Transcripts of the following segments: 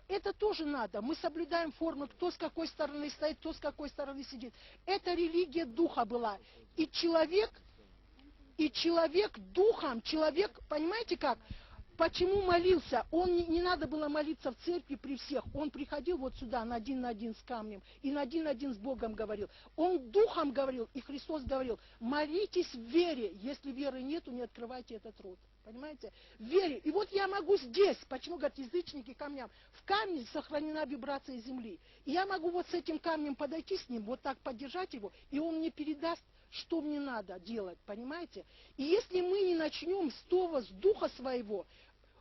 Это тоже надо. Мы соблюдаем формы, кто с какой стороны стоит, кто с какой стороны сидит. Это религия духа была. И человек, и человек духом, человек, понимаете как, Почему молился? Он не, не надо было молиться в церкви при всех. Он приходил вот сюда на один на один с камнем и на один на один с Богом говорил. Он духом говорил, и Христос говорил, молитесь в вере. Если веры нету, не открывайте этот рот. Понимаете? В вере. И вот я могу здесь, почему, говорят, язычники камням, в камне сохранена вибрация земли. И я могу вот с этим камнем подойти с ним, вот так поддержать его, и он мне передаст, что мне надо делать, понимаете? И если мы не начнем с того, с духа своего,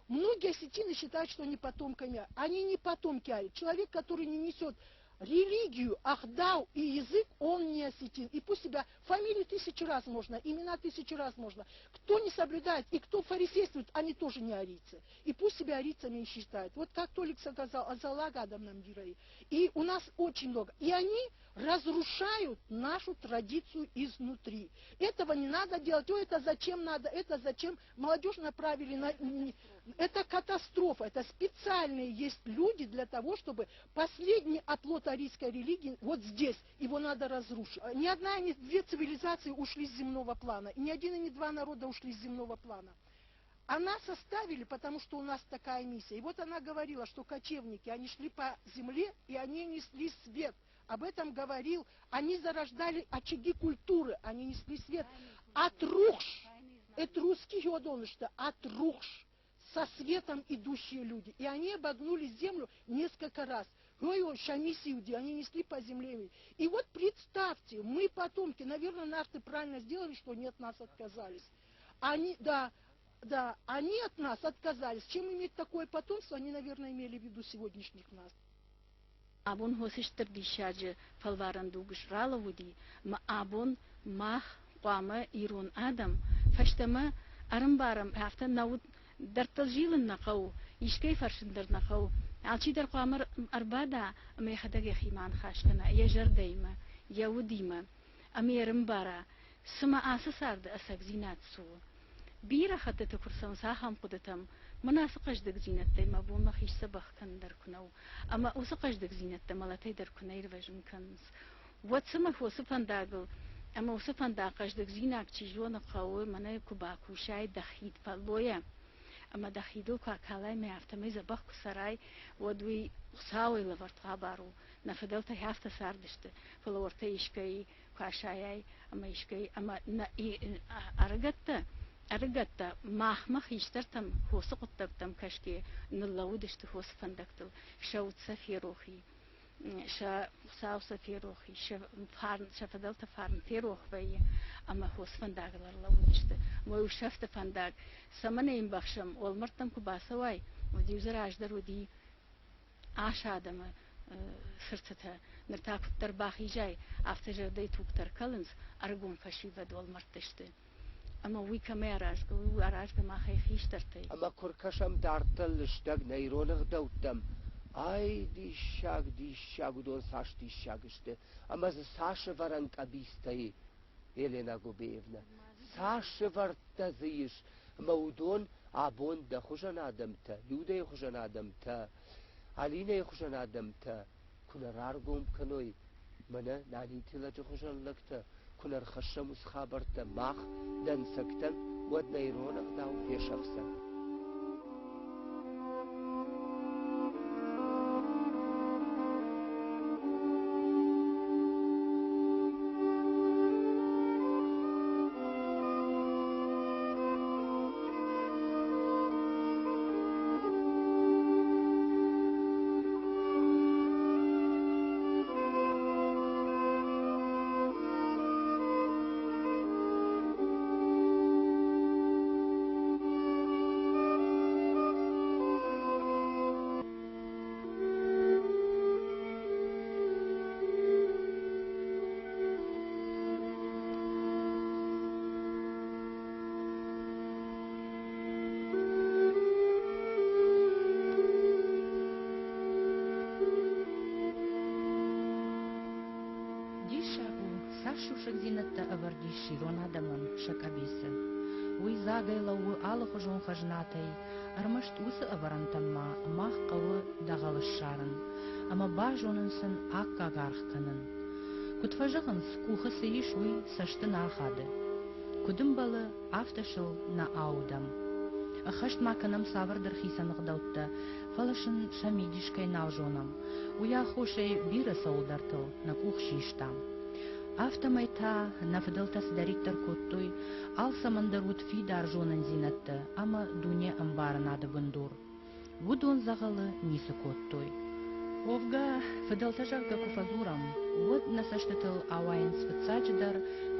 многие осетины считают, что они потомками. Они не потомки Ари. Человек, который не несет религию, ӕгъдау и язык, он не осетин. И пусть себя фамилию тысячу раз можно, имена тысячу раз можно. Кто не соблюдает и кто фарисействует, они тоже не арийцы. И пусть себя арийцами не считают. Вот как Толик сказал, Азалага Адам И у нас очень много. И они разрушают нашу традицию изнутри. Этого не надо делать. Ой, это зачем надо, это зачем. Молодежь направили на... Это катастрофа. Это специальные есть люди для того, чтобы последний оплот арийской религии вот здесь, его надо разрушить. Ни одна, ни две цивилизации ушли с земного плана. И ни один и ни два народа ушли с земного плана. А нас оставили, потому что у нас такая миссия. И вот она говорила, что кочевники, они шли по земле, и они несли свет. Об этом говорил, они зарождали очаги культуры, они несли свет. От рухш, это русский что от рухш, со светом идущие люди. И они обогнули землю несколько раз. Они несли по земле. И вот представьте, мы потомки, наверное, нарты правильно сделали, что они от нас отказались. Они, да, да, они от нас отказались. Чем иметь такое потомство, они, наверное, имели в виду сегодняшних нас. Абон хосы стыр диссаджы фӕлварӕн дуг ралӕууыди, ӕмӕ абон мах хъуамӕ ирон адӕм фӕстӕмӕ ӕрӕмбарӕм, афтӕ нӕ уд дӕрдтыл зилын нӕ хъӕуы, искӕй фӕрсын дӕр нӕ хъӕуы. Алчидӕр хъуамӕ ӕрбада ӕмӕ йӕхӕдӕг йӕхимӕ аныхас кӕна йӕ зӕрдӕимӕ, йӕ удимӕ ӕмӕ йӕ ӕрӕмбара, цымӕ ацы царды ӕцӕгдзинад цы у. Бирӕ хӕттыты куы рцӕуынц ахӕм хъуыдытӕм, мӕн ацы хъӕздыгдзинӕдтӕй мӕ бон мӕхи сдзӕбӕх кӕнын дӕр куы нӕу, ӕмӕ уыцы хъӕздыгдзинӕдтӕ мӕлӕтӕй дӕр куы нӕ ирвӕзын кӕнынц, уӕд цымӕ уыцы фӕндагыл ӕмӕ уыцы фӕндаг хъӕздыгдзинад чи зоны хъӕуы, мӕнӕ куы бакусай дӕ хид фӕллойӕ ӕмӕ дӕ хидыл куы акалай мӕ афтӕмӕй дзӕбӕх куы цӕрай, уӕд уый Хуыцауӕй лӕвӕрд хабар у. Нӕ фыдӕлтӕ афтӕ цардысты, фӕлӕ уӕртӕ искӕй куы асайай ӕмӕ искӕй ӕмӕ нӕ ӕрыгӕттӕ ӕрыгӕттӕ махмӕ хистӕртӕм хосы хъуыддӕгтӕм кӕсгӕ ныллӕууыдысты хосы фӕндӕгтыл, сӕ уд сӕ ферох и, сӕ Хуыцау сӕ ферох и, сӕ фарн, сӕ фыдӕлты фарн ферох вӕййы ӕмӕ хосы фӕндагыл ӕрлӕууыдысты. Мой у сӕфты фӕндаг. Цӕмӕн ӕй ӕмбӕхсӕм, уӕлмӕрдтӕм куы бацӕуай, уӕд-иу дзы раздӕр уыди ас адӕмы цыртытӕ. Ныр та куыддӕр бахизай, афтӕ зӕрдӕйы тугтӕ ркӕлынц, ӕрыгон фӕсивӕд уӕлмӕрдты сты. Ӕмӕ уый кӕмӕй аразгӕ, уый у аразгӕ махӕй хистӕртӕй. Ӕмӕ куы ркӕсӕм дарддӕр лыстӕг нӕ ирон ӕгъдӕуттӕм, ай диссаг, диссаг, уыдон цас диссаг сты, ӕмӕ дзы цас ӕвӕрӕн къӕбицтӕ и, Елена Губеевна, цас ӕвӕрдтӕ дзы ис, ӕмӕ уыдон абон дӕ хуызӕн адӕмтӕ, Людӕйы хуызӕн адӕмтӕ, Алинӕйы хуызӕн адӕмтӕ куы нӕ раргом кӕной, мӕнӕ Наниты лӕджы хуызӕн лӕгтӕ куы нӕ рхӕссӕм уыцы хабӕрттӕ мах дӕнцӕгтӕн, уӕд нӕ ирон ӕгъдау фесӕфдзӕн. Диссаг у, цас сусӕгдзинӕдтӕ ӕвӕрд ис ирон адӕмӕн сӕ къӕбицы. Уый дзагӕй лӕууы алыхуызон хӕзнатӕй, ӕрмӕст уыцы ӕвӕрӕнтӕм ма мах хъӕуы дӕгъӕл. дзӕгъӕлы ссарын ӕмӕ базонын сын аккаг аргъ кӕнын. Куыд фӕзӕгъынц, къухы цы ис, уый цӕсты нӕ ахады. Куыд ӕмбӕлы, афтӕ сыл нӕ аудӕм. Ӕххӕст ма кӕнӕм цавӕрдӕр хицӕн ӕгъдӕуттӕ, фӕлӕ сын сӕ мидис кӕй нал зонӕм, уый аххосӕй бирӕ цӕуылдӕртыл нӕ къух систам. Афтӕмӕй та нӕ фыдӕлтӕ цыдӕриддӕр кодтой, алцӕмӕн дӕр уыд фидар зонындзинӕдтӕ ӕмӕ дуне ӕмбарынады бындур. Уыдон дзӕгъӕлы ницы кодтой. Уӕвгӕ, фыдӕлтӕ зӕгъгӕ куы фӕдзурӕм, уӕд нӕ цӕстытыл ауайынц фыццаджыдӕр,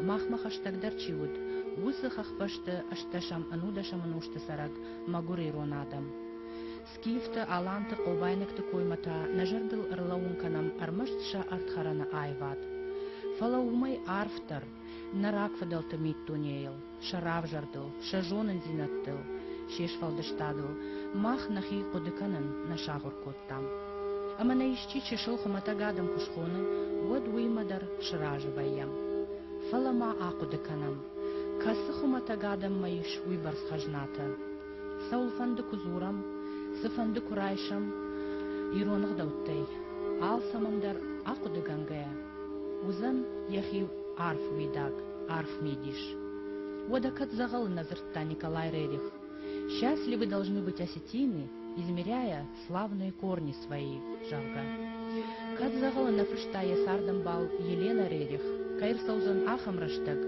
махмӕ хӕстӕгдӕр чи уыд, уыцы хӕхбӕсты ӕстдӕсӕм ӕнудӕсӕм ӕнусты цӕрӕг мӕгуыр ирон адӕм. Скифты, аланты, хъобайнӕгты коймӕ та нӕ зӕрдыл ӕрлӕууын кӕнӕм ӕрмӕст сӕ ӕрдхӕрӕны аивад. Фӕлӕ уымӕй арфдӕр, нӕ рагфыдӕлты миддунейыл, сӕ равзӕрдыл, сӕ зонындзинӕдтыл, се сфӕлдыстадыл мах нӕхи хъуыды кӕнын нӕ сахуыр кодтам. Ӕмӕ нӕ исчи чысыл хуымӕтӕг адӕм куы схоны, уӕд уыимӕ дӕр сразы вӕййӕм. Фӕлӕ ма ахъуыды кӕнӕм, кӕцы хуымӕтӕг адӕммӕ ис уыйбӕрц хӕзнатӕ? Цӕуылфӕнды куы дзурӕм, цыфӕнды куы райсӕм ирон ӕгъдӕуттӕй, алцӕмӕн дӕр ахъуыдыгӕнгӕйӕ, уыдзӕн йӕхи арф уидаг, арф мидис. Уӕдӕ кӕд дзӕгъӕлы нӕ дзырдта Николай Рерих, «Счастливы должны быть осетины, измеряя славные корни свои», зӕгъгӕ. Кӕд дзӕгъӕлы нӕ фыста йӕ цардӕмбал Елена Рерих, кӕй ӕрцӕудзӕн ахӕм рӕстӕг,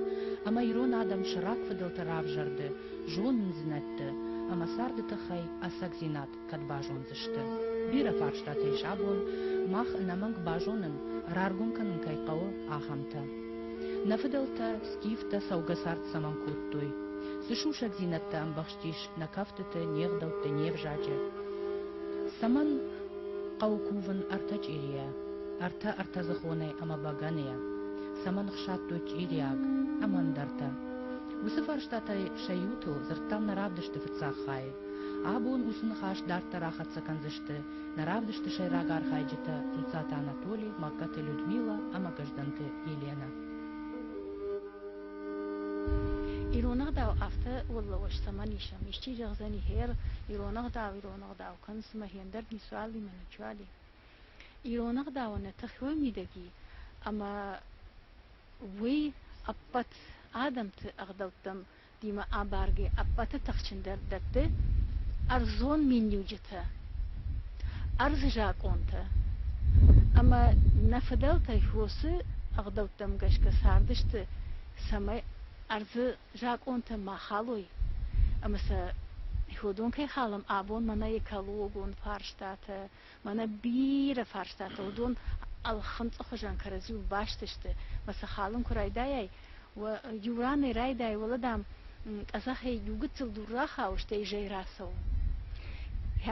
ӕмӕ ирон адӕм сӕ рагфыдӕлты равзӕрды, зонындзинӕдты ӕмӕ царды тыххӕй ӕцӕгдзинад кӕд базондзысты. Бирӕ фарстатӕ ис абон, мах ӕнӕмӕнг базонын, раргом кӕнын кӕй хъӕуы, ахӕмтӕ. Нӕ фыдӕлтӕ скифтӕ цӕугӕцард цӕмӕн кодтой? Цы сусӕгдзинӕдтӕ ӕмбӕхстис нӕ кӕфтыты, не гъдӕутты, не взаджы? Цӕмӕн хъӕуы кувын ӕртӕ чъирийӕ, ӕртӕ ӕртӕдзыхонӕй ӕмӕ бӕгӕныйӕ? Цӕмӕн хсадтой чъириаг ӕмӕ ӕндӕртӕ? Уыцы фарстатӕй сӕ иутыл дзырдтам нӕ равдысты фыццаг хайы. Абон уыцы ныхас дарддӕр ахӕццӕ кӕндзысты нӕ равдысты сӕйраг архайджытӕ Дзуццаты Анатоли, Магкаты Людмила ӕмӕ Гӕздӕнты Еленӕ. Ирон ӕгъдау афтӕ уӕллӕуӕс цӕмӕн исӕм? Исчи зӕгъдзӕни, хер, ирон ӕгъдау, ирон ӕгъдау, кӕн цымӕ хендӕр ницуал и мӕ ничуал и. Ирон ӕгъдауӕн нӕ тых уой мидӕг и, ӕмӕ уый ӕппӕт адӕмты ӕгъдӕуттӕм димӕ абаргӕ ӕппӕты тыхджындӕр дӕтты ӕрдзон миниуджытӕ, ӕрдзы закъонтӕ. Ӕмӕ нӕ фыдӕлтӕ уыцы ӕгъдӕуттӕм гӕсгӕ цардысты, цӕмӕй ӕрдзы закъонтӕ ма халой ӕмӕ сӕ уыдон кӕй халӕм абон мӕнӕ экологон фарстатӕ, мӕнӕ бирӕ фарстатӕ, уыдон ӕлхынцъы хуызӕн кӕрӕдзиуыл баст сты, мӕ сӕ халын куы райдайай, иу ранӕй райдай, уӕлӕ, дам, къӕдзӕхӕй иу гыццыл дур рахауы, стӕй зӕй рацӕуы.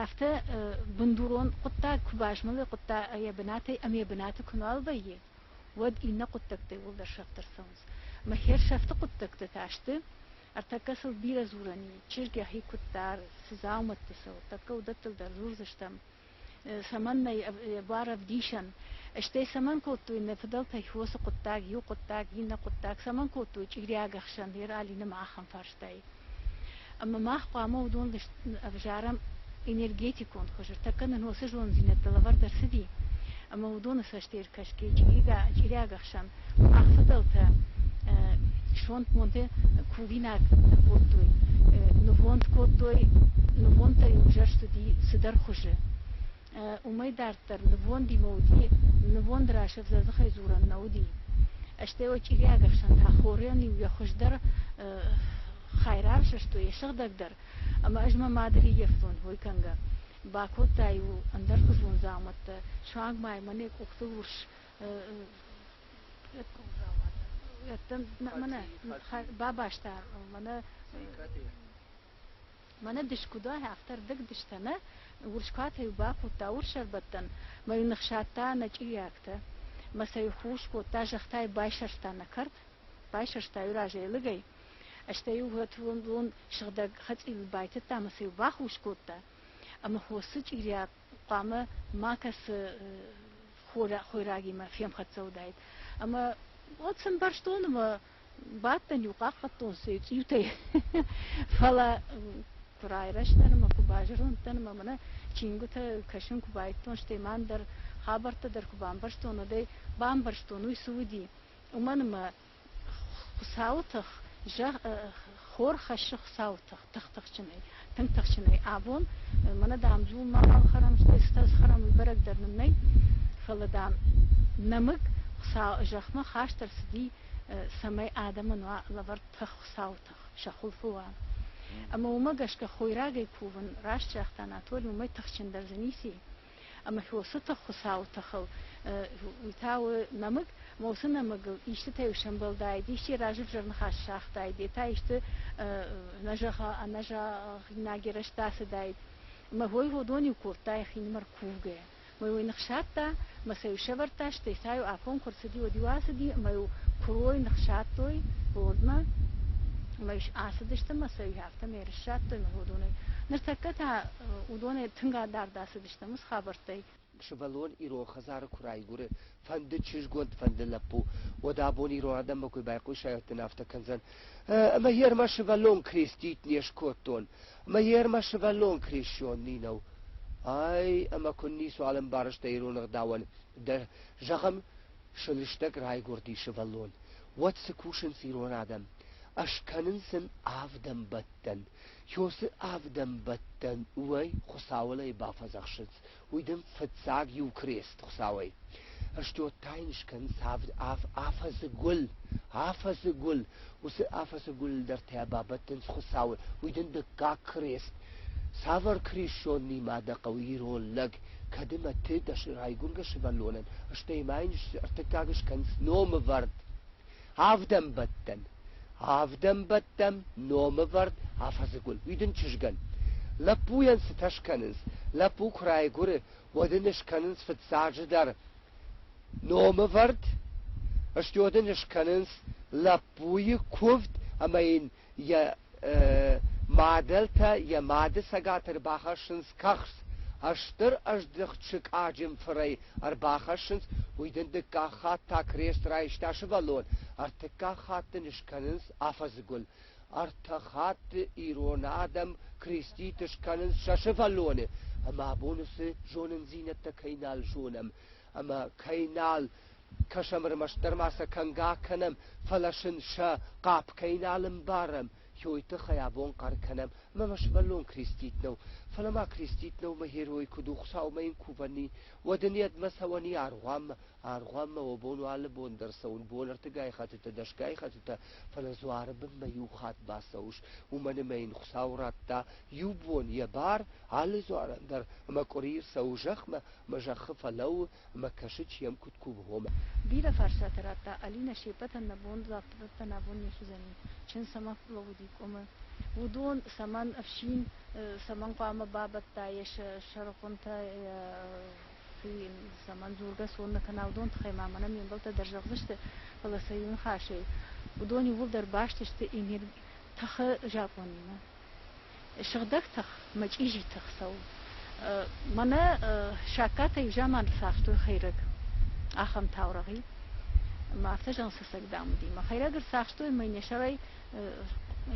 Афтӕ бындурон хъуыддаг куы базмӕлы хъуыддаг йӕ бынатӕй ӕмӕ йӕ бынаты куы нал вӕййы, уӕд иннӕ хъуыддӕгтӕ иууылдӕр сӕфт ӕрцӕуынц. Мӕ хӕрзсӕфты хъуыддӕгтӕ та сты, ӕртӕккӕ сыл бирӕ дзурӕн и, чызг йӕхи куыд дары, цы дзаумӕтты цӕуы, тӕккӕ уыдӕттыл дӕр дзурдзыстӕм. Цӕмӕн нӕй бар ӕвдисӕн, стӕй цӕмӕн кодтой нӕ фыдӕлтӕ хосы хъуыддаг, иу хъуыддаг, иннӕ хъуыддаг, цӕмӕн кодтой чъириаг ӕхсӕн Ералинымӕ ахӕм фарстайы. Ӕмӕ мах хъуамӕ уыдон ӕвзарӕм энергетикон хуызы. Тӕккӕ нын уыцы зондзинӕдтӕ лӕвӕрд ӕрцыди, ӕмӕ уыдоны цӕстӕй ӕркӕсгӕ чъириаг ӕхсӕн мах фыдӕлтӕ сонт-монты кувинаг кодтой, нывонд кодтой, нывондтӕ-иу ӕвзӕрст уыди цыдӕр хуызы. Уымӕй дарддӕр нывондимӕ уыди, нывонд рӕсӕвзӕр дзыхӕй дзурӕн нӕ уыди. Стӕй уӕ чъириаг ӕхсӕн та хорӕн-иу йӕ хуыздӕр хай равзӕрстой, йӕ сыгъдӕгдӕр. Ӕмӕ ӕз мӕ мады рыййӕфтон хой кӕнгӕ. Бакодта-иу ӕндӕрхуызон дзаумӕттӕ, суанг ма мӕнӕ къухтыл урс мӕнӕ бабаста, мӕнӕ Мӕнӕ дыс куыд уа, афтӕ ӕрдӕгдыстӕ нӕ, урскуатӕ-иу бакодта урсӕрбӕттӕн, мӕ-иу ныхсадта нӕ чъириӕгтӕ, мӕ сӕ-иу хус кодта, зӕгъта-иу байсӕрста нӕ кӕрт, байсӕрста-иу разӕй лыгӕй, стӕй-иу уӕд сыгъдӕг хӕцъил байтыдта ӕмӕ сӕ-иу бахус кодта, ӕмӕ хосы чъириаг хъуамӕ макӕцы хойрагимӕ фемхӕццӕ уыдаид. Ӕмӕ уӕд сын бӕрстон ӕмӕ бадтӕн-иу, хъахъхъӕдтон сӕ цъиутӕй. Фӕлӕ куы райрӕзтӕн ӕмӕ куы базӕронд дӕн ӕмӕ мӕнӕ чингуытӕ кӕсын куы байдыдтон, стӕй ма ӕндӕр хабӕрттӕ дӕр куы бамбӕрстон, уӕд ӕй бамбӕрстон, уый цы уыди. Уымӕн ӕмӕ Хуыцауы тых, хор хӕссы Хуыцауы тых, тых тыхджынӕй, тынг тыхджынӕй. Абон мӕнӕ, дам, дзул ма балхӕрӕм, стӕй цытӕ схӕрӕм, уый бӕрӕг дӕр нын нӕй, фӕлӕ, дам, нӕмыг Хуыцау зӕхмӕ хаст ӕрцыди, цӕмӕй адӕмӕн уа лӕвӕрд тых, Хуыцауы тых, сӕ хуылфы уа. Ӕмӕ уымӕ гӕсгӕ хойрагӕй кувын, раст загъта Анатоли, уымӕй тыхджындӕр дзы ницы и. Ӕмӕ уыцы тых Хуыцауы тыхыл, уый та у нӕмыг, ӕмӕ уыцы нӕмыгыл истытӕ-иу сӕмбӕлдаид, исчи разы ӕвзӕр ныхас загътаид, йе та исты ӕнӕзӕгъинаг ерӕзтӕ ацыдаид. Ӕмӕ уый уыдон-иу кодта йӕхинымӕр кувгӕ. Ӕмӕ уый ныхсадта, ӕмӕ сӕ-иу сӕвӕрдта, стӕй та-иу афон куы рцыди, уӕд-иу ацыди, ӕмӕ-иу куырой ныхсадтой родмӕ, ӕмӕ ацыдысты ӕмӕ сӕ афтӕмӕй ӕрыссадтой ӕмӕ уыдонӕй. Ныртӕккӕ та уыдонӕй тынг адард ацыдыстӕм уыцы хабӕрттӕй. Сывӕллон ирон хӕдзары куы райгуыры, фӕнды чызгонд, фӕнды лӕппу, уӕд абон ирон адӕммӕ куы байхъусай, уӕд дын афтӕ кӕндзӕн: Ӕмӕ йе рмӕ сывӕллон крестит не скодтон, ӕмӕ йе рмӕ сывӕллон крещон ни нӕу. Ай, ӕмӕ куы ницуал ӕмбарыс дӕ ирон ӕгъдауӕн, дӕ, зӕгъӕм, сылыстӕг райгуырди сывӕллон, уӕд цы кусынц ирон адӕм? Ӕскӕнынц ын авдӕнбӕттӕн. Ёсы авдӕнбӕттӕн уӕй Хуыцауыл ӕй бафӕдзӕхсынц, уый дын фыццаг иу крест Хуыцауӕй. Ӕстӕ та йын скӕнынц афӕдзы гуыл, афӕдзы гуыл. Уыцы афӕдзы гуыл дӕр та бабӕттынц Хуыцауы, уый дын дыккаг крест. Цавӕр крестон нима дӕ хъӕуы ирон лӕг, кӕд ӕмӕ ты дӕ райгуыргӕ сывӕллонӕн, стӕй ма йын ӕртыккаг скӕнынц номывӕрд. Авдӕнбӕттӕн. Авдӕнбӕттӕн номывӕрд афӕдзы гуыл. Уый дын чызгӕн. Лӕппуйӕн цытӕ скӕнынц? Лӕппу куы райгуыры, уӕд ын скӕнынц фыццаджыдӕр номывӕрд, стӕй ын скӕнынц лӕппуйы куывд ӕмӕ йын йӕ мадӕлтӕ йӕ мады цӕгат ӕрбахӕссынц кӕхц, стыр ӕздыхт сыкъаджын фырӕй ӕрбахӕссынц, уый дын дыккаг хатт та крест райста сывӕллон, ӕртыккаг хатт дын скӕнынц афӕдзы гуыл. Ӕртӕ хатты ирон адӕм креститы скӕнынц сӕ сывӕллоны, ӕмӕ абон уыцы зонындзинӕдтӕ кӕй нал зонӕм ӕмӕ кӕй нал кӕсӕм, ӕрмӕстдӕр ма сӕ кӕнгӕ кӕнӕм, фӕлӕ сын сӕ хъапп кӕй нал ӕмбарӕм, Ёй тыххӕй абон хъӕр кӕнӕм, ӕмӕ мӕ сывӕллон крестит нӕу, фӕлӕ ма крестит нӕу мӕ герой куыд у, Хуыцаумӕ йын кувӕни, уӕд ын йедмӕ цӕуӕни аргъуанмӕ, аргъуанмӕ уӕ бон у алы бон дӕр цӕуын, бон ӕртыгай хӕттытӕ, дӕсгай хӕттытӕ, фӕлӕ дзуары бынмӕ иу хатт бацӕуыс, уымӕн ӕмӕ йын Хуыцау радта иу бон йӕ бар алы дзуарӕн дӕр, ӕмӕ къуыри рцӕуы зӕхмӕ, ӕмӕ зӕххы фӕлӕууы, ӕмӕ кӕсы, чи йӕм куыд кувы, уымӕ. Бирӕ фарстатӕ радта Алинӕ се ппӕтӕн нӕ бон дзуапп дӕттӕн абон не суыдзӕни. Чындз цӕмӕн фӕлӕууыди къуымы? Уыдон цӕмӕн ӕфсин, цӕмӕн хъуамӕ бабӕтта йӕ сӕрыхъуынтӕ, цӕмӕн дзургӕ сон нӕ кӕна, уыдон тыххӕй ма мӕнӕ ме мбӕлттӕ дӕр зӕгъдзысты, фӕлӕ сӕ иу ныхасӕй, уыдон иууылдӕр баст сты тыхы закъонимӕ. Сыгъдӕг тых мӕ чъизи тых цӕуы. Мӕнӕ Саккатӕ иу заман рцахстой хӕйрӕг. Ахӕм таурӕгъ и. Ӕмӕ афтӕ зӕгъын сӕ дам уыди. Мӕ хӕйрӕг ӕрцахстой ӕмӕ йын йӕ сӕрӕй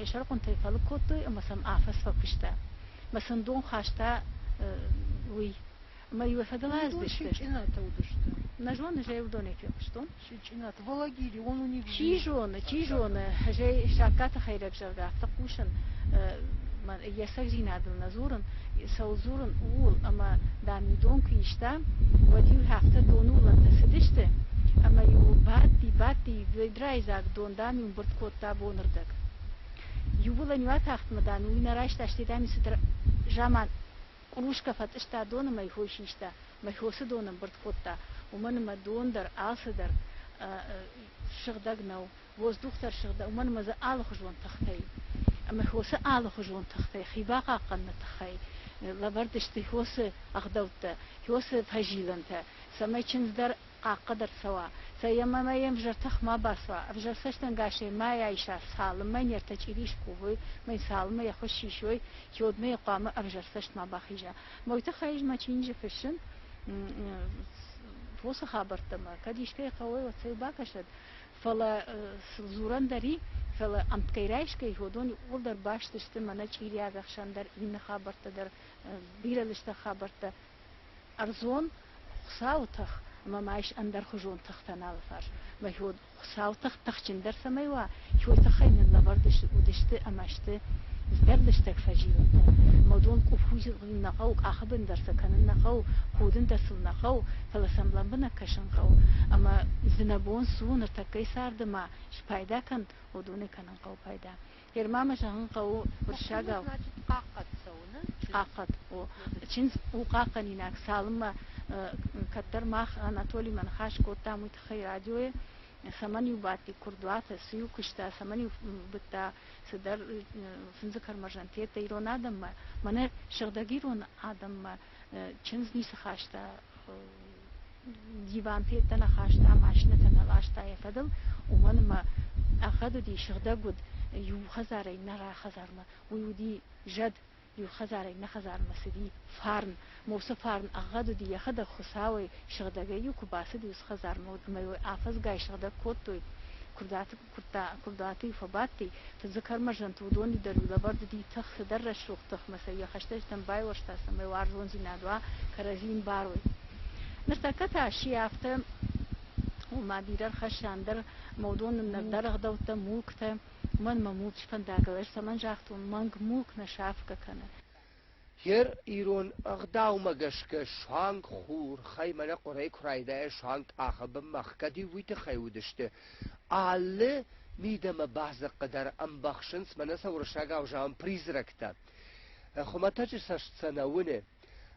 йӕ сӕрыхъуынтӕй фӕлыг кодтой ӕмӕ сӕм афӕдз фӕкуыста. Мӕ сын дон хаста уый. Ӕмӕ иу фӕдыл аздысты. Сычъинатӕ уыдысты. Нӕ зоны, зӕй уыдонӕй фехъуыстон. Сычъинат, Вологири, он у них Чи зоны, чи зоны, зӕй Саккаты хӕйрӕг, зӕгъгӕ, афтӕ хъусын, йӕ цӕгдзинадыл нӕ дзурын, цӕуыл дзурын, ууыл, ӕмӕ, дам, иу дон куы иста, уӕд-иу афтӕ доны уылӕнтӕ цыдысты, ӕмӕ-иу бадти, бадти, ведрайы дзаг дон, дам-иу ӕмбырд кодта бонырдӕг. Иу уылӕн-иу атахтмӕ, дам, уый нӕ райста, стӕй, дам, цыдӕр заман къружкӕ фӕтъыста доны мӕ хой систа, мӕ хосы дон ӕмбырд кодта, уымӕн ӕмӕ дон дӕр, алцыдӕр сыгъдӕг нӕу, воздух дӕр сыгъдӕг, уымӕн ӕмӕ дзы алыхуызон тыхтӕй ӕмӕ хосы алыхуызон тыхтӕй хи бахъахъхъӕныны тыххӕй лӕвӕрд сты хосы ӕгъдӕуттӕ, хосы фӕзилӕнтӕ, цӕмӕй чындз дӕр хъахъхъӕд ӕрцӕуа, цӕй ӕмӕ мӕ йе взӕр тых ма бацуа, ӕвзӕр цӕстӕнгасӕй ма айса, цалынмӕ не ртӕ чъири скувой, мӕ цалынмӕ йӕ хуыз сисой, уӕдмӕ йӕ хъуамӕ ӕвзӕр цӕст ма бахиза. Мӕ уый тыххӕй ӕз мӕ чиныджы фыссын фосы хабӕрттӕ мӕ кӕд искӕй хъӕуой, уӕд сӕ бакӕсӕд. Фӕлӕ дзурӕн дӕр и, Фӕлӕ ӕмткӕй райсгӕйӕ уыдон иууылдӕр баст сты мӕнӕ чъириаг ӕхсӕн дӕр, иннӕ хабӕрттӕ дӕр, бирӕ лыстӕг хабӕрттӕ. Ӕрдзон Хуыцауы тых ӕмӕ ма ис ӕндӕрхуызон тыхтӕ налы фарс. Мӕ Хуыцауы тых тыхджындӕр цӕмӕй уа, уый тыххӕй нын лӕвӕрд уыдысты ӕмӕ сты дӕр лыстӕг фӕзилӕнтӕ. Ӕмӕ уыдон къухузын нӕ хъӕуы, къахы бын дӕр сӕ кӕнын нӕ хъӕуы, худын дӕр сыл нӕ хъӕуы, фӕлӕ сӕм лӕмбынӕг кӕсын хъӕуы. Ӕмӕ дзы нӕ бон цы у ныртӕккӕйы царды ма спайда кӕн, уыдонӕй кӕнын хъӕуы пайда. Гермӕ мӕ зӕгъын хъӕуы уырыссагау. Значит, хъахъхъӕд цӕуы, нӕ? Хъахъхъӕд, о. Чындз у хъахъхъӕнинаг, цалынмӕ кӕддӕр мах Анатолимӕ ныхас кодтам уый тыххӕй радиойы, цӕмӕн-иу бадти куырдуаты, цы-иу куыста, цӕмӕн-иу быдта цыдӕр фындзы кӕрмӕрзӕн федта ирон адӕммӕ. Мӕнӕ сыгъдӕг ирон адӕммӕ чындз ницы хаста, диван федтӕ нӕ хаста, машинӕтӕ нӕ ласта йӕ фӕдыл, уымӕн ӕмӕ ӕгъгъӕд уыди, сыгъдӕг уыд иу хӕдзарӕй нӕ хӕдзармӕ. Уый уыди зӕд, иу хӕдзарӕй нӕ хӕдзармӕ цыди фарн. Мосы фарн ӕгъгъӕд уыди йӕхӕдӕг Хуыцауӕй, сыгъдӕгӕй-иу куы бацыди уыцы хӕдзармӕ, уӕд ӕмӕ-иу афӕдзгай сыгъдӕг кодтой. Куырдаты куырдта, куырдуаты-иу фӕбадти, фыдзы кӕрмӕзӕнты уыдоны дӕр-иу лӕвӕрд уыди тых, цыдӕр рӕсугъд тыхмӕ сӕ йӕ хӕстӕджытӕм байуӕрста, цӕмӕй уарзондзинад уа, кӕрӕдзийы барой. Ныртӕккӕ та сси афтӕ, ома бирӕ рхӕсса ӕндӕр ӕмӕ уыдон нын ӕндӕр ӕгъдӕуттӕ, мулктӕ, уымӕн мӕ мулчы фӕндагыл ӕз цӕмӕн загътон, мӕнг мулк нӕ сафгӕ кӕны. Йер ирон ӕгъдаумӕ гӕсгӕ суанг хурхӕй мӕнӕ хъуырӕй куы райдайа суанг къахы бынмӕ ӕхгӕд-иу уый тыххӕй уыдысты. Алы мидӕмӕ базыхъхъы дӕр ӕмбӕхсынц мӕнӕ сӕ уырыссагау зӕгъӕм призрактӕ. Хуымӕтӕджы цӕст сӕ нӕ уыны.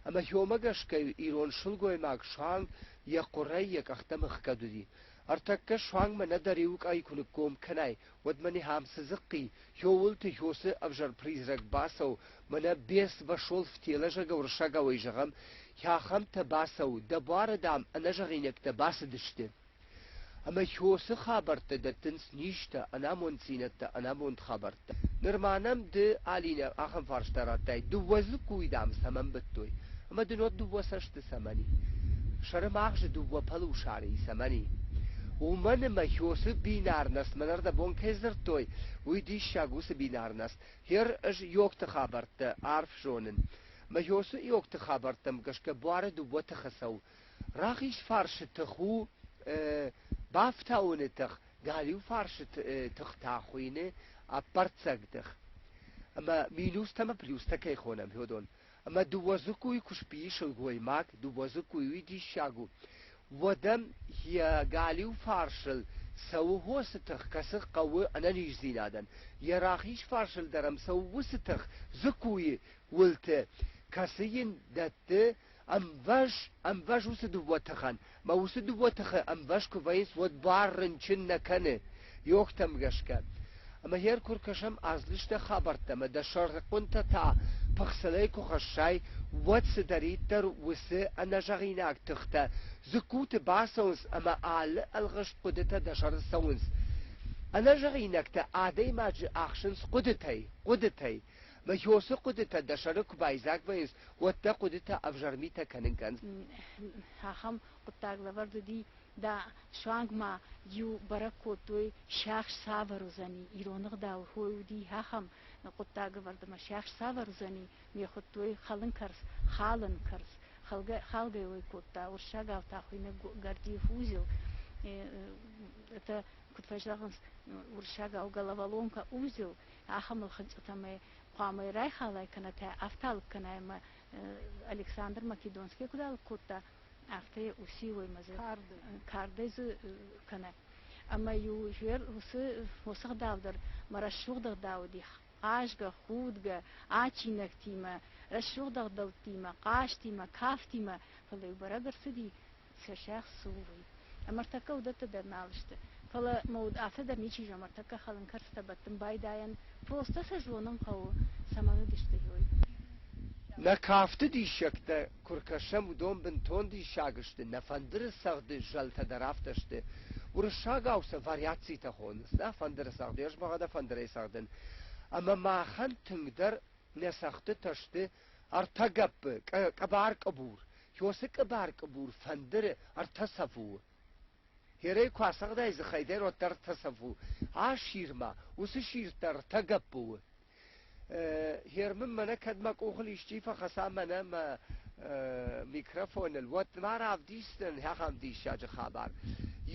Ӕмӕ хиомӕ гӕсгӕ ирон сылгоймаг суанг йӕ хъуырӕй йӕ къӕхтӕм ӕхгӕд уыди. Ӕртӕккӕ суанг мӕнӕ дӕ риуы къӕй куы ныггом кӕнай, уӕд мӕ нихӕм цы дзыхъхъи, хиуылты хиосы ӕвзӕр призрак бацӕуы, мӕнӕ бес вошел в тело зӕгъгӕ уырыссагауӕй зӕгъӕм, хӕхӕмтӕ бацӕуы, дӕ буары, дам, ӕнӕзӕгъинӕгтӕ бацыдысты. Ӕмӕ хиосы хабӕрттӕ дӕттынц низтӕ, ӕнамонддзинӕдтӕ, ӕнамонд хабӕрттӕ. Нырма нӕм ды, Алинӕ, ахӕм фарста радтай, дыууӕ дзыккуйы, дам, цӕмӕн быдтой? Ӕмӕ дын уӕд дыууӕ цӕсты цӕмӕн и? Сӕры магъзы дыууӕ полушары и цӕмӕн и? Уымӕн ӕмӕ Хёсы бинарност мӕнӕрдӕбон кӕй дзырдтой, уый диссаг уыцы бинарност. Хер ӕз йогты хабӕрттӕ арф зонын. Мӕ Хёсы йогты хабӕрттӕм гӕсгӕ буары дыууӕ тыхы цӕуы. Рахиз фарсы тых у бафтауыны тых, галиу фарсы тых та хуыйны ӕппӕрццӕг тых. Ӕмӕ минустӕ ӕмӕ плюстӕ кӕй хонӕм, уыдон. Ӕмӕ дыууӕ дзыккуйы куы сбийы сылгоймаг, дыууӕ дзыккуйы уый диссаг у, уӕд ӕм йӕ галиу фарсыл цӕуы хосы тых, кӕцы хъӕуы ӕнӕниздзинадӕн. Йӕ рахиз фарсыл дӕр ӕм цӕуы уыцы тых дзыккуйы уылты, кӕцы йын дӕтты ӕмвӕз, ӕмвӕз уыцы дыууӕ тыхӕн. Мӕ уыцы дыууӕ тыхы ӕмвӕз куы вӕййынц, уӕд буар рынчын нӕ кӕны, йогтӕм гӕсгӕ. Ӕмӕ гъер куы ркӕсӕм азлыстӕ хабӕрттӕ ӕмӕ дӕ сӕрыхъуынтӕ та пыхцылӕй куы хӕссай, уӕд цыдӕриддӕр уыцы ӕнӕзӕгъинаг тыхтӕ дзыккуты бацӕуынц ӕмӕ алы ӕлгъыст хъуыдытӕ дӕ сӕры цӕуынц. Ӕнӕзӕгъинӕгтӕ адӕймаджы ахсынц хъуыдытӕй, хъуыдытӕй. Мӕ хёсы хъуыдытӕ дӕ сӕры куы байдзаг вӕййынц, уӕд дӕ хъуыдытӕ ӕвзӕр митӕ кӕнын кӕнынц. Ахӕм хъуыддаг лӕвӕрд уыди да суанг ма иу бӕрӕг кодтой, сиахс цавӕр уыдзӕни, ирон ӕгъдау хой уыди ахӕм хъуыддаг ӕвӕрд ӕмӕ сиахс цавӕр уыдзӕни, ме хуыдтой хӕлын кӕрц, халын кӕрц, халгӕ уый кодта, уырыссагау та хуыйны Гордиев узел, это, куыд фӕзӕгъынц уырыссагау, головоломка узел, ахӕм ӕлхынцъытӕ мӕ хъуамӕ райхалай кӕнӕ та афтӕ алыг кӕнай ӕмӕ Александр Македонский куыд алыг кодта, афтӕ усиуӕй дзы кардӕй дзы кӕнӕ. Ӕмӕ-иу уыцы уыцы ӕгъдау дӕр мӕ рӕсугъд ӕгъдау уыди хъазгӕ, худгӕ, адджинӕгтимӕ, рӕсугъд ӕгъдӕуттимӕ, хъазтимӕ, кафтимӕ, фӕлӕ-иу бӕрӕг ӕрцыди, сӕ сиахс цы у, уый. Ӕмӕ ӕртӕккӕ уыдӕттӕ дӕр нал сты. Фӕлӕ мӕ уд афтӕ дӕр ничи зоны, ӕртӕккӕ хӕлын кӕрцытӕ бӕттын байдайӕн, просто сӕ зонын хъӕуы, цӕмӕн уыдысты, уый. Нӕ кафты диссӕгтӕ куы ркӕсӕм, уыдон бынтон диссаг сты, нӕ фӕндыры цагъды зӕлтӕ дӕр афтӕ сты. Уырыссагау сӕ вариацитӕ хонынц, нӕ фӕндыры цагъд, ӕз мӕгъа фӕндырӕй цӕгъдын. Ӕмӕ махӕн тынгдӕр нӕ цӕгъдтытӕ сты ӕртӕ гӕппы, къӕбӕр-къыбур. Хёсы къӕбӕр-къыбур фӕндыры ӕртӕ цӕфы у. Херӕй куы ацӕгъдай дзыхӕй дӕр, уӕддӕр ӕртӕ цӕф у. Асир-ма, уыцы сирд дӕр ӕртӕ гӕппы у. Хер мын мӕнӕ кӕд мӕ къухыл исчи фӕхӕца мӕнӕ мӕ микрофоныл, уӕд ма равдисдзӕн ахӕм диссаджы хабар.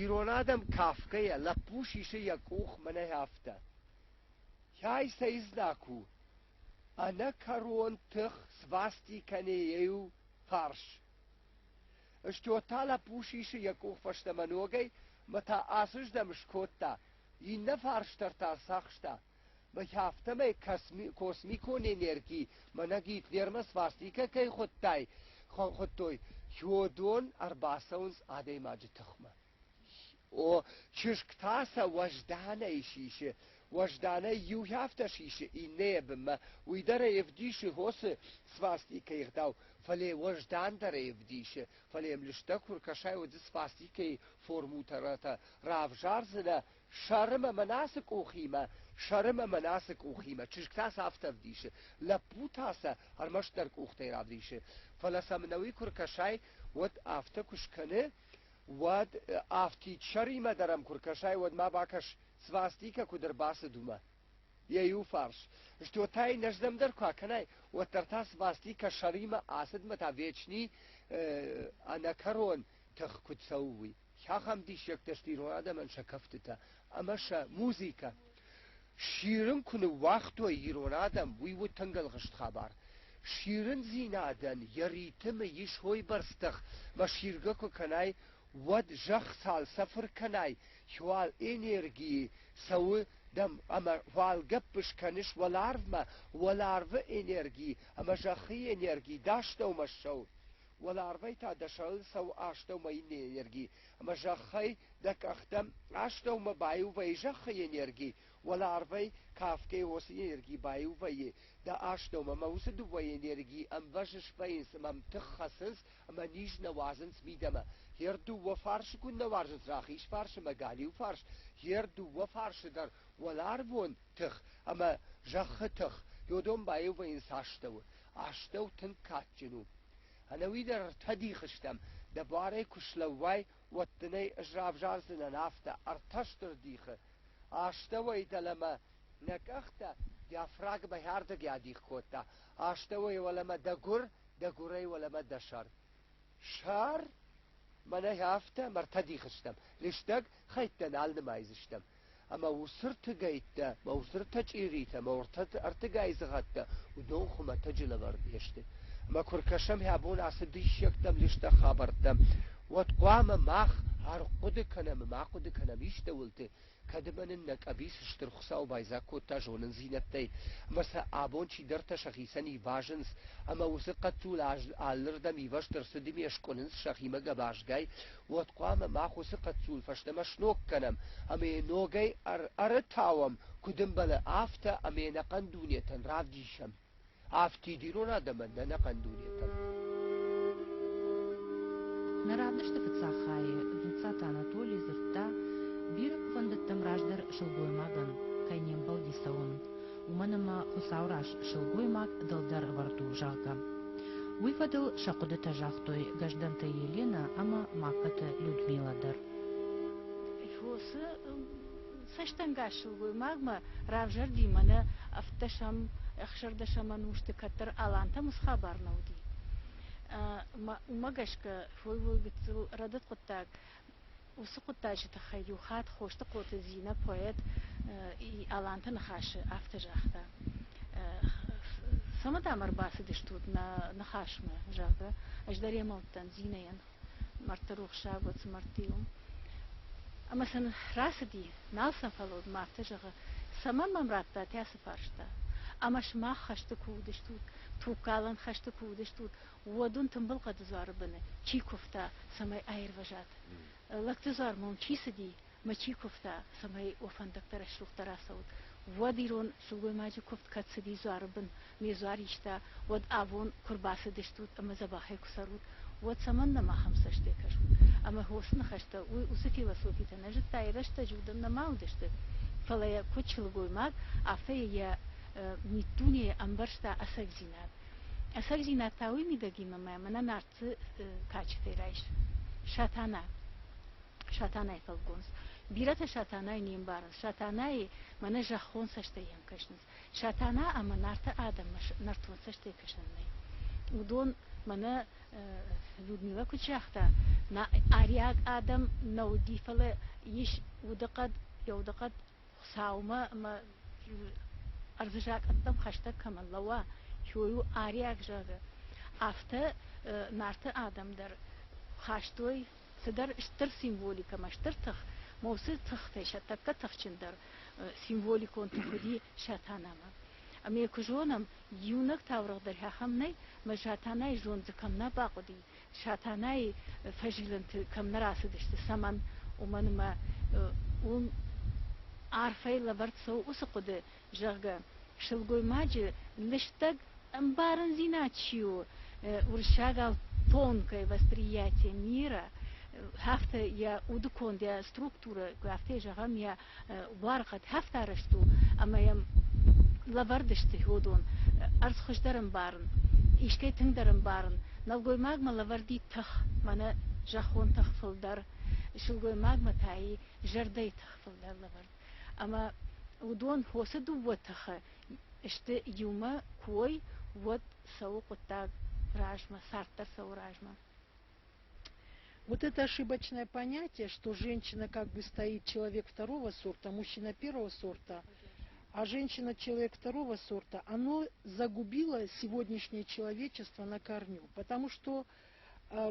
Ирон адӕм кафгӕйӕ лӕппу сисы йӕ къух мӕнӕ афтӕ. Хӕй сӕ знаг у, ӕнӕкӕрон тых свасти кӕны иу фарс. Стӕй та лӕппу сисы йӕ къух фӕстӕмӕ ногӕй мӕ та ацыздӕм скодта, иннӕ фарс дӕр та ӕрцахста. Мӕ афтӕмӕй космикон энерги мӕнӕ Гитлермӕ свастикӕ кӕй хуыдтай, хуыдтой, уыдон ӕрбацӕуынц адӕймаджы тыхмӕ. О, чызг та сӕ уӕзданӕй сисы, уӕзданӕй иу афтӕ сисы, иннӕйы бынмӕ, уый дӕр ӕй ӕвдисы хосы свастикӕйы ӕгъдау, фӕлӕ уӕздандӕр ӕй ӕвдисы, фӕлӕ йӕм лыстӕг куы ркӕсай, уӕд дзы свастикӕйы формулӕтӕ равзардзынӕ сӕрымӕ мӕн ацы къухимӕ, сӕрымӕ мӕн ацы къухимӕ. Чызг та сӕ афтӕ ӕвдисы, лӕппу та сӕ ӕрмӕстдӕр къухтӕй равдисы. Фӕлӕ сӕм ӕнӕуый куы ркӕсай, уӕд афтӕ куы скӕны, уӕд афтид сӕримӕ дӕр ӕм куы ркӕсай, уӕд ма бакӕс, свастикӕ куыд ӕрбацыд, уымӕ. Йӕ иу фарс. Стӕй та йын ӕздӕм дӕр куы акӕнай, уӕддӕр та свастикӕ сӕримӕ ацыдмӕ та вечни ӕнӕкӕрон тых куыд цӕуы, уый. Ахӕм диссӕгтӕ сты ирон адӕмӕн сӕ кӕфтытӕ ӕмӕ сӕ музыкӕ. Сирын куы ныууагътой ирон адӕм, уый уыд тынг ӕлгъыст хабар. Сирындзинадӕн йӕ ритмы ис уыйбӕрц тых, мӕ сиргӕ куы кӕнай, уӕд зӕхх цал сӕфыр кӕнай, уал энергийы цӕуы дӕм ӕмӕ уал гӕпп скӕныс уӕларвмӕ, уӕларвы энерги ӕмӕ зӕххы энерги дастӕумӕ ссӕуы. Уӕларвӕй та дӕ сӕрыл цӕуы астӕумӕ иннӕ энерги, ӕмӕ зӕххӕй дӕ къӕхтӕм астӕумӕ баиу вӕййы зӕххы энерги, уӕларвӕй кафгӕ уыцы энерги баиу вӕййы дӕ астӕумӕ, ӕмӕ уыцы дыууӕ энергийы ӕмвӕз свӕййынц ӕмӕ ӕмтых хӕцынц ӕмӕ низ нӕ уадзынц мидӕмӕ. Йе рдыууӕ фарсы куыннӕ уарзынц рахиз фарс ӕмӕ галиу фарс, йе рдыууӕ фарсы дӕр уӕларвон тых ӕмӕ зӕххы тых, уыдон баиу вӕййынц астӕуы. Астӕу тынг кадджын у. Ӕнӕуи дӕр ӕртӕ дихы стӕм, дӕ буарӕй куы слӕууай, уӕд дын ӕй ӕз равзардзынӕн афтӕ, ӕртӕ стыр дихы. Астӕуӕй дӕлӕмӕ нӕ къӕхтӕ диафрагмӕ ардыгӕй адих кодта, астӕуӕй уӕлӕмӕ дӕ гуыр, дӕ гуырӕй уӕлӕмӕ дӕ сӕр. Сӕр? Мӕнӕ афтӕ ӕмӕ ӕртӕ дихы стӕм, лыстӕг хӕйттӕ нал нымайдзыстӕм. Ӕмӕ уыцы ртыгӕйттӕ, мӕ уыцы ртӕ чъиритӕ, мӕ ӕртыгай дзыгъӕдтӕ, уыдон хуымӕтӕджы лӕвӕрд не сты. Ӕмӕ куы ркӕсӕм абон ацы диссӕгтӕм, лыстӕг хабӕрттӕм, уӕд хъуамӕ мах ӕрхъуыды кӕнӕм ӕмӕ ахъуыды кӕнӕм истӕуылты, кӕд ӕмӕ нын нӕ къӕбиц Стыр Хуыцау байдзаг кодта зонындзинӕдтӕй, ӕмӕ сӕ абон чидӕртӕ сӕхицӕн ивазынц, ӕмӕ уыцы хъӕццул алырдӕм ивӕзт ӕрцыди ме скъуынынц сӕхимӕ гӕбазгай, уӕд хъуамӕ мах уыцы хъӕццул фӕстӕмӕ сног кӕнӕм ӕмӕ йӕ ногӕй ӕрытауӕм, куыд ӕмбӕлы, афтӕ ӕмӕ йӕ ӕнӕхъӕн дунетӕн равдисӕм. Афтид ирон адӕмӕн ӕнӕхъӕн дунетӕн. Нӕ равдысты фыццаг хайы Дзуццаты Анатоли дзырдта, бирӕ кувӕндӕттӕм раздӕр сылгоймагӕн кӕй не мбӕлди цӕуын, уымӕн ӕмӕ Хуыцауы раз сылгоймаг дӕлдӕр ӕвӕрд у, зӕгъгӕ. Уый фӕдыл сӕ хъуыдытӕ загътой Гӕздӕнты Еленӕ ӕмӕ Магкаты Людмилӕ дӕр. Фосы цӕстӕнгас сылгоймагмӕ равзӕрди мӕнӕ ӕвддӕсӕм, ӕхсӕрдӕсӕм ӕнусты кӕддӕр алантӕм уыцы хабар нӕ уыди. Уымӕ гӕсгӕ уый гыццыл рӕдыд хъуыддаг. Уыцы хъуыддаджы тыххӕй иу хатт Хостыхъоты Зинӕ поэт Аланты ныхасы афтӕ загъта: Цӕмӕ дӕм ӕрбацыдыстут нӕ ныхасмӕ, зӕгъгӕ, ӕз дӕр йемӕ уыдтӕн Зинӕйӕн. Мӕрдты рухсаг уӕд цы мӕрдты у. Ӕмӕ сын рацыди, нал сӕм фӕлӕууыд мӕ афтӕ зӕгъы, цӕмӕн мӕм радтат ацы фарста? Ӕмӕ сымах хӕсты куы уыдыстут, тугкалӕн хӕсты куы уыдыстут, уӕд уын тымбыл хъӕды дзуары быны чи куывта, цӕмӕй аирвӕзат? Лӕгты дзуармӕ уын чи цыди, мӕ чи куывта, цӕмӕй уӕ фӕндӕгтӕ рӕсугъддӕр ацӕут? Уӕд ирон сылгоймаджы куывд кӕд цыди дзуары бын, ме дзуар иста, уӕд абон куы рбацыдыстут ӕмӕ дзӕбӕхӕй куы цӕрут, уӕд цӕмӕннӕ махӕм цӕстӕй кӕсут? Ӕмӕ уыцы ныхӕстӕ, уыцы философитӕ нӕ зыдта, йӕ рӕстӕджы уыдон нӕма уыдысты, фӕлӕ йӕ куыд сылгоймаг, афтӕ йӕ миддунейы ӕмбӕрста ӕцӕгдзинад. Ӕцӕгдзинад та уый мидӕг и, мӕ мӕнӕ Нарты кадджытӕй райс. Сатана. Сатанайы фӕлгонц. Бирӕтӕ Сатанайы не мбарынц. Сатанайы мӕнӕ зӕххон цӕстӕй йӕм кӕсынц. Сатана ӕмӕ Нарты адӕммӕ нӕртон цӕстӕй кӕсӕн нӕй. Уыдон мӕнӕ Людмила куыд загъта, нӕ ариаг адӕм нӕ уыди, фӕлӕ ис удыхъӕд, йӕ удыхъӕд Хуыцаумӕ ӕмӕ ӕрдзы закъӕттӕм хӕстӕг кӕмӕн лӕууа, уый у ариаг, зӕгъы. Афтӕ Нарты адӕм дӕр хастой цыдӕр стыр символикӕмӕ, стыр тых, ма уыцы тыхтӕй сӕ тӕккӕ тыхджындӕр символикон тых уыди Сатанамӕ. Ӕмӕ йӕ куы зонӕм, иунӕг таурӕгъ дӕр ахӕм нӕй, ӕмӕ Сатанайы зонд дзы кӕм нӕ бахъуыди, Сатанайы фӕзилӕнты кӕм нӕ рацыдысты, цӕмӕн, уымӕн ӕмӕ уым арфӕй лӕвӕрд цӕуы уыцы хъуыды, зӕгъгӕ, сылгоймаджы лыстӕг ӕмбарындзинад чи у, уырыссагау тонкое восприятие мира, афтӕ йӕ удыконд, йӕ структурӕ, афтӕ зӕгъӕм, йӕ буаргъӕд афтӕ арӕзт у, ӕмӕ йӕм лӕвӕрд сты уыдон ӕрдз хуыздӕр ӕмбарын, искӕй тынгдӕр ӕмбарын. Нӕлгоймагмӕ лӕвӕрд и тых, мӕнӕ зӕххон тых фылдӕр, сылгоймагмӕ та и зӕрдӕйы тых фылдӕр лӕвӕрд. Ӕмӕ уыдон хосы дыууӕ тыхы сты иумӕ куы уой, уӕд цӕуы хъуыддаг размӕ, цард дӕр цӕуы размӕ. Вот это ошибочное понятие, что женщина как бы стоит человек второго сорта, мужчина первого сорта, а женщина человек второго сорта, оно загубило сегодняшнее человечество на корню, потому что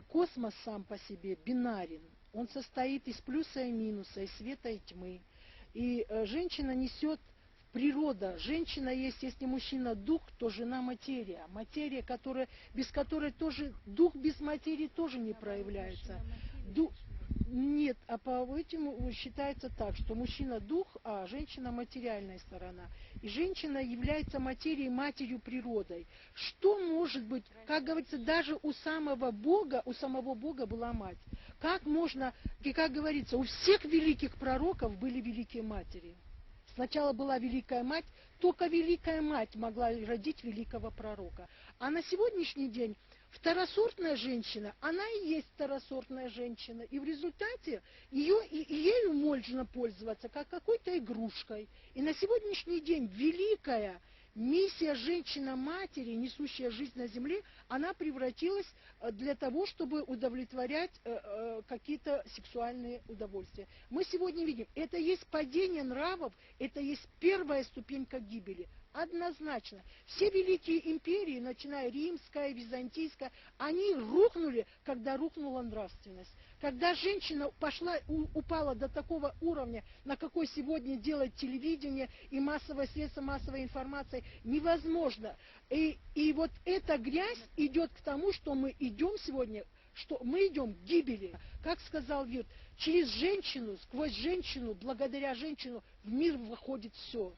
космос сам по себе бинарен, он состоит из плюса и минуса, из света и тьмы. И женщина несет природа. Женщина есть, если мужчина дух, то жена материя. Материя, которая, без которой тоже, дух без материи тоже не проявляется. Нет, а по этому считается так, что мужчина дух, а женщина материальная сторона. И женщина является материей, матерью природой. Что может быть, как говорится, даже у самого Бога, у самого Бога была мать. Как можно, и как говорится, у всех великих пророков были великие матери. Сначала была Великая Мать, только Великая Мать могла родить великого пророка. А на сегодняшний день второсортная женщина, она и есть второсортная женщина. И в результате ее, и ею можно пользоваться как какой-то игрушкой. И на сегодняшний день великая миссия женщина-матери, несущая жизнь на земле, она превратилась для того, чтобы удовлетворять какие-то сексуальные удовольствия. Мы сегодня видим, это есть падение нравов, это есть первая ступенька гибели. Однозначно. Все великие империи, начиная римская, византийская, они рухнули, когда рухнула нравственность. Когда женщина пошла, упала до такого уровня, на какой сегодня делает телевидение и массовое средство массовой информации, невозможно. И вот эта грязь идет к тому, что мы идем сегодня, что мы идем к гибели. Как сказал Вирт, через женщину, сквозь женщину, благодаря женщину в мир выходит все.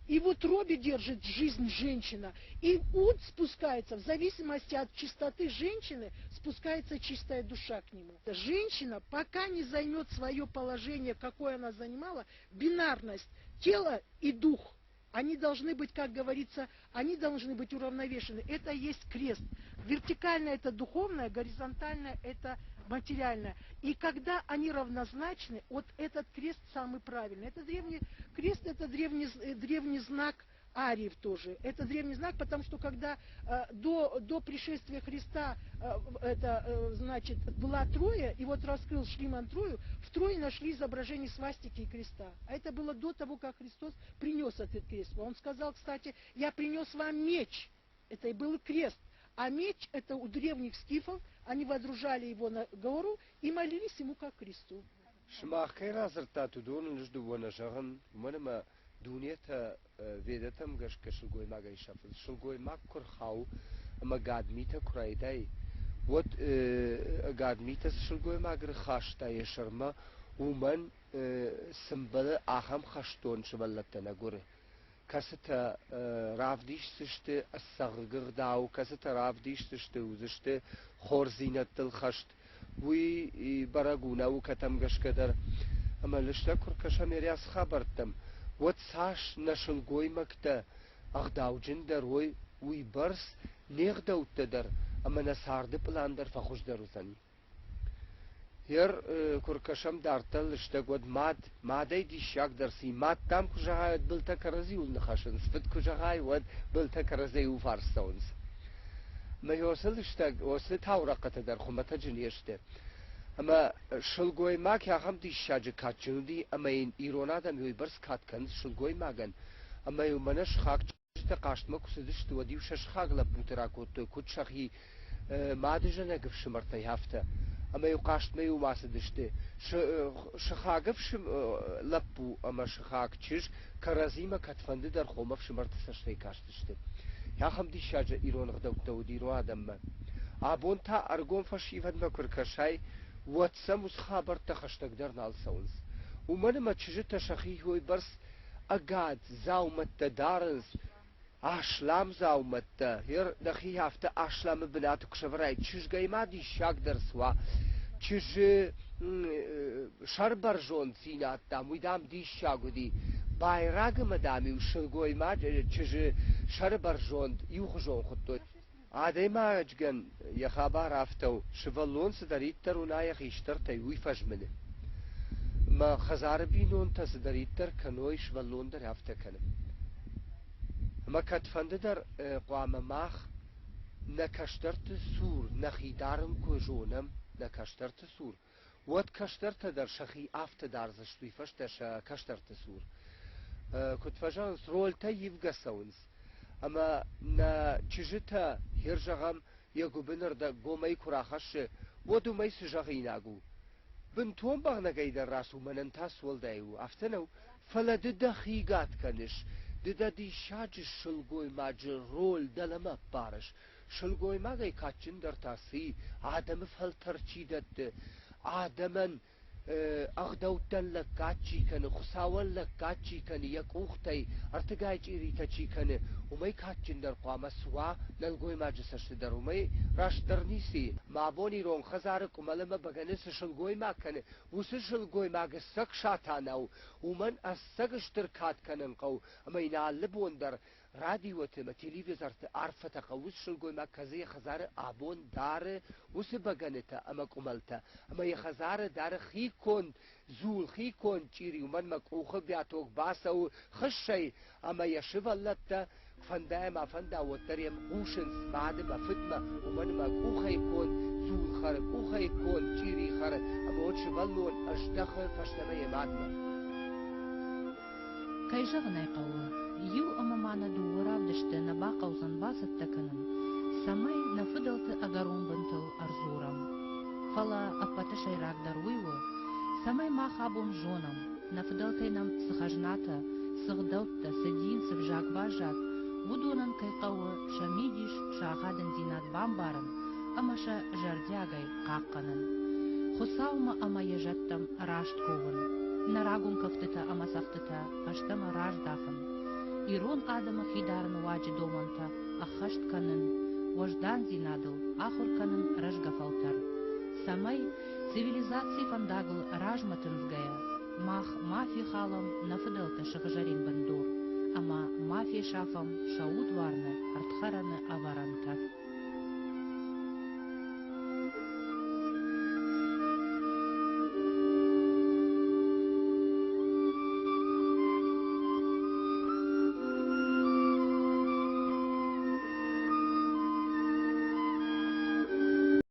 И в утробе держит жизнь женщина. И ут спускается, в зависимости от чистоты женщины, спускается чистая душа к нему. Женщина, пока не займет свое положение, какое она занимала, бинарность, тело и дух, они должны быть, как говорится, они должны быть уравновешены. Это есть крест. Вертикально это духовное, горизонтально это материальное. И когда они равнозначны, вот этот крест самый правильный. Это древний крест, это древний знак ариев тоже. Это древний знак, потому что когда до пришествия Христа это, значит, была Троя, и вот раскрыл Шлиман Трою, в Трое нашли изображение свастики и креста. А это было до того, как Христос принес этот крест. Он сказал, кстати, я принес вам меч. Это и был крест. А меч это у древних скифов, они водружали его на гору и молились ему как кресту. Сымах кӕй радзырдтат, уыдон ӕз дыууӕ нӕ зӕгъын, уымӕн ӕмӕ дунетӕ ведӕтӕм гӕсгӕ сылгоймагӕй сӕфынц. Сылгоймаг куы рхауы ӕмӕ ӕгад митӕ куы райдай, уӕд ӕгад митӕ цы сылгоймаг ӕрхаста йӕ сӕрмӕ, уымӕн цы мбӕлы, ахӕм хӕстон сывӕллӕттӕ нӕ гуыры. Кӕцытӕ равдисдзысты ӕцӕг ӕгъдау, кӕцытӕ равдисдзысты, уыдзысты хорздзинӕдтыл хӕст. Уый бӕрӕг у наукӕтӕм гӕсгӕ дӕр. Ӕмӕ лыстӕг куы ркӕсӕм ерӕс хабӕрттӕм, уӕд цас нӕ сылгоймӕгтӕ ӕгъдауджындӕр уой, уыйбӕрц не гъдӕуттӕ дӕр ӕмӕ нӕ царды пълан дӕр фӕхуыздӕр уыдзӕни. Ер куы ркӕсӕм дарддӕр лыстӕг, уӕд мад, мадӕй диссагдӕр ци, мад дам куы зӕгъай, уӕд былтӕ кӕрӕдзиуыл ныхӕсынц, фыд куы зӕгъай, уӕд былтӕ кӕрӕдзийы иуфарс цӕуынц. Мӕ уыцы лыстӕг, уыцы таурӕхъытӕ дӕр хуымӕтӕджы не сты. Ӕмӕ сылгоймаг ахӕм диссаджы кадджын уыди, ӕмӕ йын ирон адӕм уыйбӕрц кад кӕнынц сылгоймагӕн, ӕмӕ-иу мӕнӕ сыхаг чызджытӕ хъазтмӕ куы цыдысты, уӕд-иу сӕ сыхаг лӕппуты ракодтой, куыд сӕхи мадызӕнӕг ӕфсымӕртӕй, афтӕ. Ӕмӕ-иу хъазтмӕ иумӕ ацыдысты. Сыхаг лӕппу ӕмӕ сыхаг чызг кӕрӕдзимӕ кӕдфӕнды дӕр хом ӕфсымӕрты цӕстӕй кастысты. Ахӕм диссаджы ирон ӕгъдӕуттӕ уыд ирон адӕммӕ. Абон та ӕрыгон фӕсивӕдмӕ куы ркӕсай, уӕд сӕм уыцы хабӕрттӕ хӕстӕгдӕр нал цӕуынц. Уымӕн ӕмӕ чызджытӕ сӕхи уыйбӕрц ӕгад дзаумӕттӕ дарынц, аслам дзаумӕттӕ. Ер дӕхи афтӕ асламы бынаты куы сӕвӕрай, чызгӕй ма диссагдӕр цы уа. Чызджы сӕрбӕрзонддзинад, дам, уый, дам, диссаг уыди. Байраг ӕмӕ, дам-иу сылгоймаджы чызджы сӕрбӕрзонд иухуызон хуыдтой. Адӕймагӕн йӕ хабар афтӕ у, сывӕллон цыдӕриддӕр уына йӕ хистӕртӕй, уый фӕзмыны. Мӕ хӕдзары бинонтӕ цыдӕриддӕр кӕной, сывӕллон дӕр афтӕ кӕны. Ӕмӕ кӕдфӕнды дӕр хъуамӕ мах нӕ кӕстӕрты цур нӕхи дарын куы зонӕм, нӕ кӕстӕрты цур, уӕд кӕстӕртӕ дӕр сӕхи афтӕ дардзысты уый фӕстӕ сӕ кӕстӕрты цур. Куыд фӕзӕгъынц, рольтӕ ивгӕ цӕуынц. Ӕмӕ нӕ чызджытӕ, хер зӕгъӕм, йӕ гуыбыны рдӕг гомӕй куы рахӕссы, уӕд уымӕй цы зӕгъинаг у? Бынтон бӕгънӕгӕй дӕр рацу, мӕнӕн та цы уӕлдай у, афтӕ нӕу? Фӕлӕ ды дӕхи гад кӕныс, ды дӕ диссаджы сылгоймаджы роль дӕлӕмӕ ӕппарыс. Сылгоймагӕй кадджындӕр та цы и, адӕмы фӕлтӕр чи дӕтты, адӕмӕн ӕгъдӕуттӕн лӕггад чи кӕны, Хуыцауӕн лӕггад чи кӕны, йӕ къухтӕй ӕртыгай чъиритӕ чи кӕны, уымӕй кадджындӕр хъуамӕ суа нӕлгоймаджы цӕсты дӕр. Уымӕй растдӕр ницы и. Мӕ абон ирон хӕдзары къуымӕл ӕмӕ бӕгӕны цы сылгоймаг кӕны, уыцы сылгоймаг ӕцӕг сатана у. Уымӕн ӕцӕг стыр кад кӕнын хъӕуы, ӕмӕ йын алы бон дӕр радиоты ӕмӕ телевизорты арфӕтӕ хъӕуы сылгоймаг кӕцы йӕ хӕдзары абон дары уыцы бӕгӕнытӕ ӕмӕ къуымӕлтӕ ӕмӕ йӕ хӕдзары дары хиконд дзул, хиконд чъири, уымӕн мӕ къухы бӕтог бацӕуы хыссӕй ӕмӕ йӕ сывӕллӕттӕ фӕнда ӕмӕ фӕнда, уӕддӕр йӕм хъусынц мады мӕ фыдмӕ, уымӕн ӕмӕ къухӕй конд дзул хӕры, къухӕй конд чъири хӕры ӕмӕ уӕд сывӕллон ӕздӕхы фӕстӕмӕ йӕ мадмӕ. Кӕй зӕгъын ӕй хъӕуы, иу ӕмӕ ма нӕ дыууӕ равдысты нӕ бахъӕудзӕн бацӕттӕ кӕнын, цӕмӕй нӕ фыдӕлты ӕгӕрон бынтыл ӕрдзурӕм. Фӕлӕ ӕппӕты сӕйрагдӕр уый у, цӕмӕй мах абон зонӕм, нӕ фыдӕлтӕй нӕм цы хӕзнатӕ, цы гъдӕуттӕ, цы дин, цы взаг баззад, уыдонӕн кӕй хъӕуы сӕ мидис, сӕ ахадындзинад бамбарын ӕмӕ сӕ зӕрдиагӕй хъахъхъӕнын. Хуыцаумӕ ӕмӕ йӕ зӕдтӕм раст кувын, нӕ рагон кӕфтытӕ ӕмӕ цӕгъдтытӕ фӕстӕмӕ раздахын, ирон адӕмы хидарыны уаджы домӕнтӕ ӕххӕст кӕнын, уӕздандзинадыл ахуыр кӕнын рӕзгӕ фӕлтӕр, цӕмӕй цивилизацийы фӕндагыл размӕ тындзгӕйӕ, мах ма фехалӕм нӕ фыдӕлты сыгъзӕрин бындур ӕмӕ ма фесафӕм сӕ удварны ӕрдхӕрӕны ӕвӕрӕнтӕ.